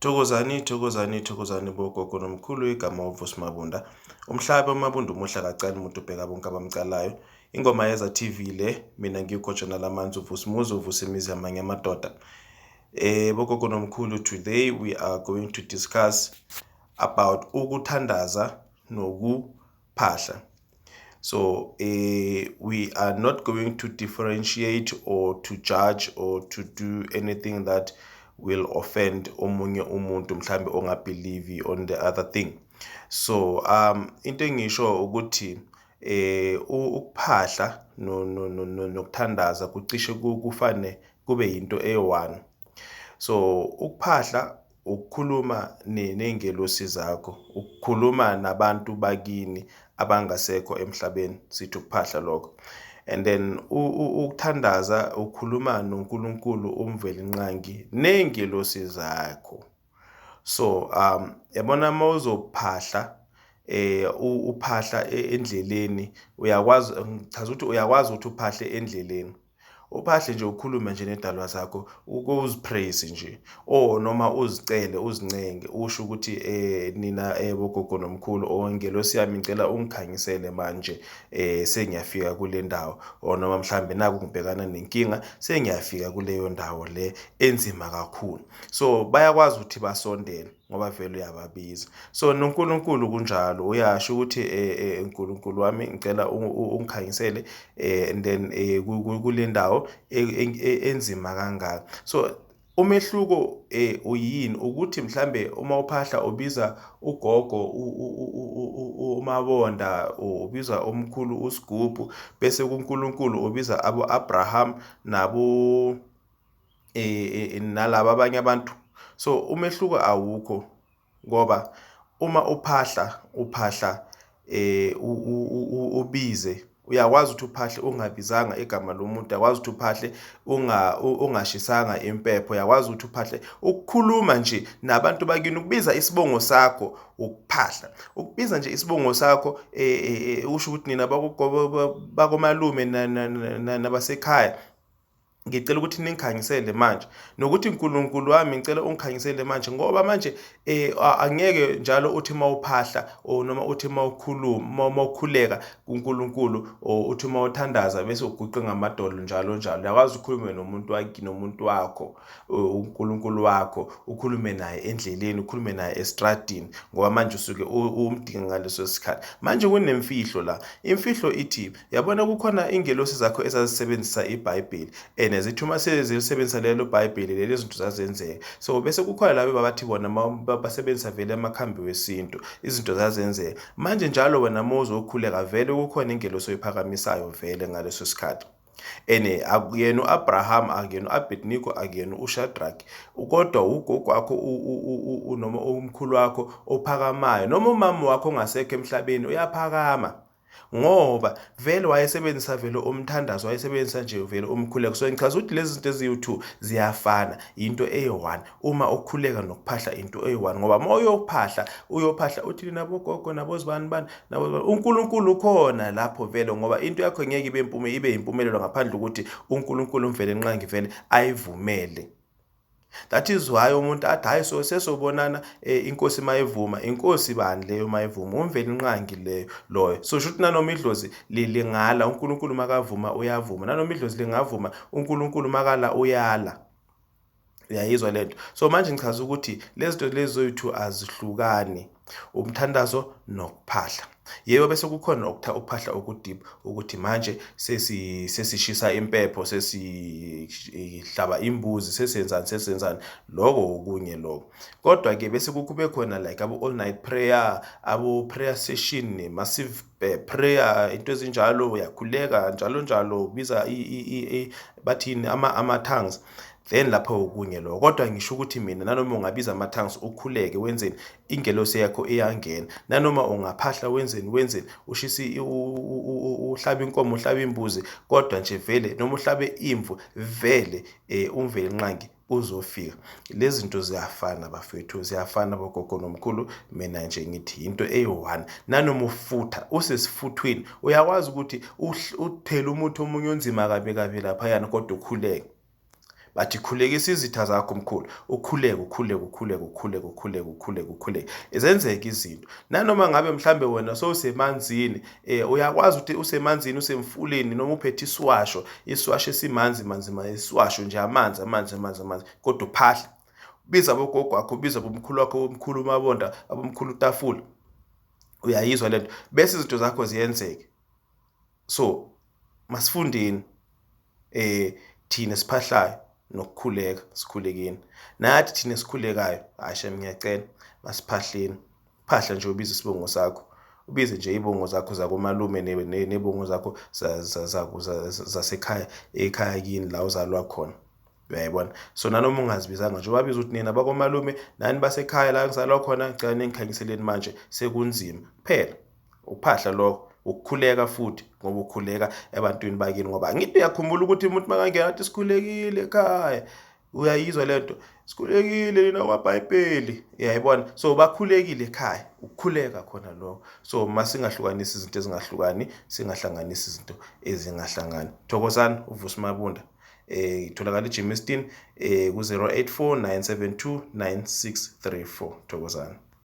Thokozani, thokozani, thokozani bogogo nomkhulu. Igama uVusi Mabunda. Umhlaba uMabunda umuhle akacali umuntu, ubheka bonke abamcalayo. Ingoma yeza TV le, mina ngiyugojana lamanzi uVusi Muzi, uvusa imizi yamanye amadoda. Bogogo nomkhulu, today we are going to discuss about ukuthandaza nokuphahla. So we are not going to differentiate or to judge or to do anything that will offend omunye umuntu mhlambe ongabelieve on the other thing. So into engisho ukuthi ukuphahla nokuthandaza kucishe kufane, kube yinto eyi-one. So ukuphahla ukukhuluma ney'ngelosi zakho, ukukhuluma nabantu bakini abangasekho emhlabeni, sithi ukuphahla lokho. And then ukuthandaza ukhuluma noNkulunkulu uMvelinqangi ney'ngelosi zakho. So yabona, uma uzophahla uphahla endleleni, uyakwazi, ngichaza ukuthi uyakwazi ukuthi uphahle endleleni, uphahle nje, ukhulume nje nedalwa zakho, uzipraise nje or noma uzicele, uzincenge, usho ukuthi nina bogogo nomkhulu or ngelosi yami, ngicela ungikhanyisele manje, sengiyafika kule ndawo, or noma mhlambe naku ngibhekana nenkinga, sengiyafika kuleyo ndawo le enzima kakhulu. So bayakwazi ukuthi basondele ngoba vele uyababiza. So noNkulunkulu kunjalo, uyasho ukuthi uNkulunkulu wami, ngicela ungikhanyisele and then kule ndawo enzima kangaka. So umehluko uyini? Ukuthi mhlambe uma uphahla ubiza ugogo uMabonda, ubiza omkhulu uSigubhu, bese kuNkulunkulu ubiza abo Abraham nabo nalaba abanye abantu. So umehluko awukho, ngoba uma uphahla, uphahla ubize, uyakwazi ukuthi uphahle ungabizanga igama lomuntu, uyakwazi ukuthi uphahle ungashisanga impepho, uyakwazi ukuthi uphahle ukukhuluma nje nabantu bakini. Ukubiza isibongo sakho ukuphahla, ukubiza nje isibongo sakho, usho ukuthi nina bakomalume nabasekhaya, ngicela ukuthi ningikhanyisele manje, nokuthi uNkulunkulu wami, ngicela ungikhanyisele manje, ngoba manje angeke njalo uthi mawuphahla or noma uthi mawukhuluma, mawukhuleka kuNkulunkulu or uthi mawuthandaza bese uguqe ngamadolo njalo njalo. Uyakwazi ukhulume nomuntu wakhe, nomuntu wakho, uNkulunkulu wakho, ukhulume naye endleleni, ukhulume naye estradini, ngoba manje usuke umdinga ngaleso sikhathi. Manje kunemfihlo la. Imfihlo ithi, yabona, kukhona ingelosi zakho ezazisebenzisa iBhayibheli and zithi uma sezilisebenzisa lelo Bhayibheli leli, zinto zazenzeka. So bese kukhona labo babathi bona basebenzisa vele amakhambi wesintu, izinto zazenzeka. Manje njalo wena uma uzokhuleka, vele kukhona ingelosi oyiphakamisayo vele ngaleso sikhathi. Ene akuyena u-Abraham, akuyena u-Abednego, akuyena uShadrach, kodwa ugogo wakho noma umkhulu wakho ophakamayo noma umama wakho ongasekho emhlabeni uyaphakama, ngoba vele wayesebenzisa vele umthandazo, wayesebenzisa nje vele umkhuleko. So ngichaza ukuthi lezi zinto eziyi-two ziyafana, into eyi-one. Uma ukhuleka nokuphahla, into eyi-one, ngoba uma uyophahla, uyophahla uthi nina bogogo nabozibani bani nabo, uNkulunkulu ukhona lapho vele, ngoba into yakho ngeke ibe impumelelo ngaphandle ukuthi uNkulunkulu uMvelinqangi vele ayivumele. That is why umuntu athi, "Hayi, so sesobonana inkosi mayivuma." Inkosi bani leyo mayivuma? UMvelinqangi leyo loyo. So shuthi nanoma idlozi lingala, uNkulunkulu makavuma uyavuma. Nanoma idlozi lingavuma, uNkulunkulu makala uyala. Uyayizwa lento? So manje ngichaza ukuthi lezi zinto lezi zoyi-two azihlukani, umthandazo nokuphahla. Yebo, bese kukhona ukuphahla okudeep, ukuthi manje sesishisa impepho, sesihlaba imbuzi, sesenzani, sesenzani, lokho okunye lokho. Kodwa-ke bese kube khona like abo all night prayer, abo prayer session, massive prayer, into ezinjalo, uyakhuleka njalo njalo, ubiza bathini, ama-tongues, then lapho okunye lokho. Kodwa ngisho ukuthi mina, nanoma ungabiza ama-tongues, ukhuleke, wenzeni, ingelosi yakho iyangena. Nanoma ungaphahla, wenzeni, wenzeni, ushise, uhlabe inkomo, uhlabe imbuzi, kodwa nje vele noma uhlabe imvu, vele uMvelinqangi uzofika. Lezi zinto ziyafana bafethu, ziyafana bogogo nomkhulu. Mina nje ngithi into eyi-one. Nanoma ufutha, usesifuthweni, uyakwazi ukuthi uthele umuthi omunye onzima kabi kabi laphayana, kodwa ukhuleke. Bathi khulekisa izitha zakho mkhulu, ukhuleke ukhuleke ukhuleke ukhuleke ukhuleke ukhuleke ukhuleke, zenzeke izinto. Nanoma ngabe mhlambe wena sowusemanzini, uyakwazi ukuthi usemanzini, usemfuleni, noma uphethe isiwasho, isiwasho esimanzi manzi manzi, isiwasho nje amanzi amanzi amanzi amanzi, kodwa uphahle, biza abogogo wakho, biza abomkhulu wakho, abomkhulu uMabonda, abomkhulu uTafula, uyayizwa lento, bese izinto zakho ziyenzeke. So masifundeni thina siphahlayo nokukhuleka, sikhulekeni nathi thina esikhulekayo. Hayi shem, ngiyacela, masiphahleni. Phahla nje, ubize isibongo sakho, ubize nje ibongo zakho zakomalume nebongo zakho zasekhaya, ekhaya kini la uzalwa khona, uyayibona. So nanoma ungazibizanga nje, ubabiza ukuthi nina bakomalume nani basekhaya la ngizalwa khona, ngicela ningikhanyiseleni, manje sekunzima. Kuphela uphahla lokho, ukukhuleka futhi, ngoba ukhuleka ebantwini bakini, ngoba angithi uyakhumbula ukuthi umuntu makangena athi sikhulekile ekhaya, uyayizwa lento, sikhulekile nina kwaBhayibheli, uyayibona. So bakhulekile ekhaya, ukukhuleka khona lokho. So masingahlukanisi izinto ezingahlukani, singahlanganisi izinto ezingahlangani. Thokozani. UVusi Mabunda, itholakala eGermiston ku 084 972 9634. Thokozani.